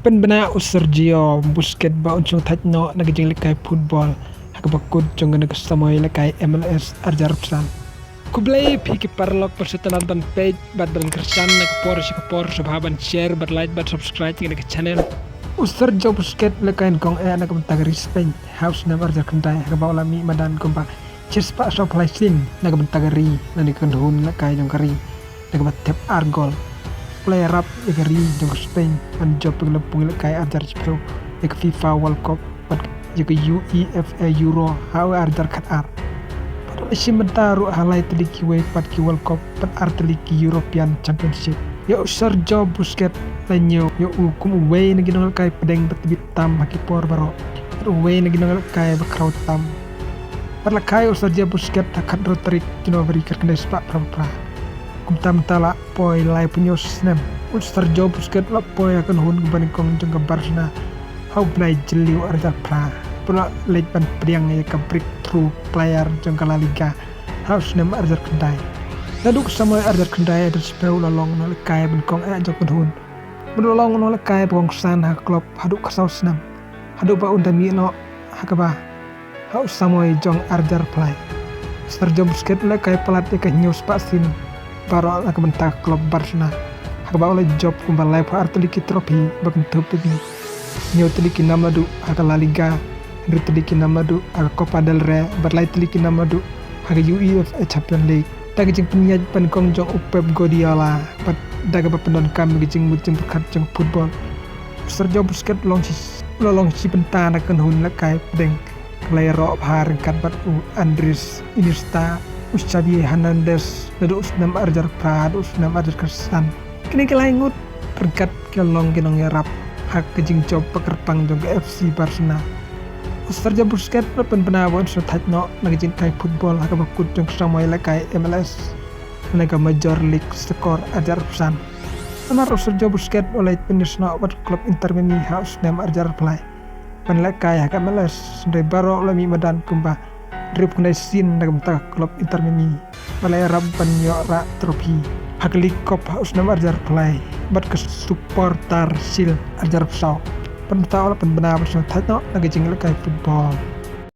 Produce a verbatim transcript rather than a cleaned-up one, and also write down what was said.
Pynbna u Sergio Busquets ba un shong thait noh na ka jinglehkai football ha kaba kut jong kane ka samoi lehkai M L S arjar phew san. Khublei phi ki paralok ba sngewtynnat ban peit bad ban kyrshan na ka por sha ka por, sngewbha ban share bad like bad subscribe ïa kane ka channel. U Sergio Busquets lehkai nyngkong eh na ka bynta ka ri Spain ha u snem arjar khyndai ha kaba u la mih madan kumba shispah saw phew lai sien na ka bynta ka ri, na ka kynhun lehkai jong ka ri, na kaba thep ar gol. U la ïarap ïa ka ri jong ka Spain ban jop ïa ka lympung lehkai arjar shiphew ïa ka FIFA World Cup bad ïa ka UEFA Euro ha u arjar khatar. Bad u la shim bynta ruh ha lai tylli kiwei pat ki World Cup bad ar tylli ki European Championship. Ïa u Sergio Busquets la ñiew ïa u kum uwei na ki nonglehkai pdeng ba tbit tam ha ki por baroh, bad uwei na ki nonglehkai ba khraw tam. Bad la kha ïa u Sergio Busquets ha ka khathynriew tarik January khatkhyndai spah phra phra. Kumta mynta la poi laiphew hynñiew snem. U Sergio Busquets u la poi ha ka kynhun kaba nyngkong jong ka Barcelona ha u bnai Jylliew arjar phra, bad u la leit ban pdiang ïa ka breakthrough player jong ka La Liga ha u snem arjar khyndai. Naduh ka samoi arjar khyndai arjar shiphew u la long u nonglehkai ba nyngkong eh jong ka kynhun, bad u la long u nonglehkai ba kongsan ha ka club haduh ka saw snem, haduh ba un da mih noh ha kaba ha u samoi jong arjar phew lai. Sergio Busquets u lehkai palat ïa ka hynñiew spah sien baroh na ka bynta ka club Barcelona ha kaba u la jop kumba laiphew ar tylli ki trophy ba kynthup, hynñiew tylli ki nam naduh ha ka La Liga, hynriew tylli ki nam naduh ha ka Copa del Rey bad lai tylli ki nam naduh ha ka UEFA Champions League. Da ka jingpynïaid ba nyngkong jong u Pep Guardiola bad da kaba pyndonkam ïa ka jingmut jingpyrkhat jong ka football, u Sergio Busquets u la long shi, u la long shi bynta na ka kynhun lehkai pdeng kaba la ïaroh bha ryngkat bad u Andres Iniesta, u Xavi Hernandez naduh u snem arjar phra haduh u snem arjar khatsan. Kine ki lai ngut ryngkat ki la long ki nongïarap ha ka jingjop ba kyrpang jong ka FC Barcelona. U Sergio Busquets u la pynbna ba un shong thait noh na ka jinglehkai football ha kaba kut jong ka samoi lehkai M L S, na ka Major League Soccer arjar phew san. Namar u Sergio Busquets u la leit pynïasnoh bad ka club Inter Miami ha u snem arjar phew lai ban lehkai ha ka M L S, hynrei baroh u la mih madan kumba hynriewphew khyndai sien na ka bynta ka club Inter Miami, ba la ïarap ban ïoh rah trophy ha ka League Cup ha u snem arjar phew lai bad ka Supporters' Shield arjar phew saw. Bad mynta u la pynbna ban shong thait noh na ka jinglehkai football.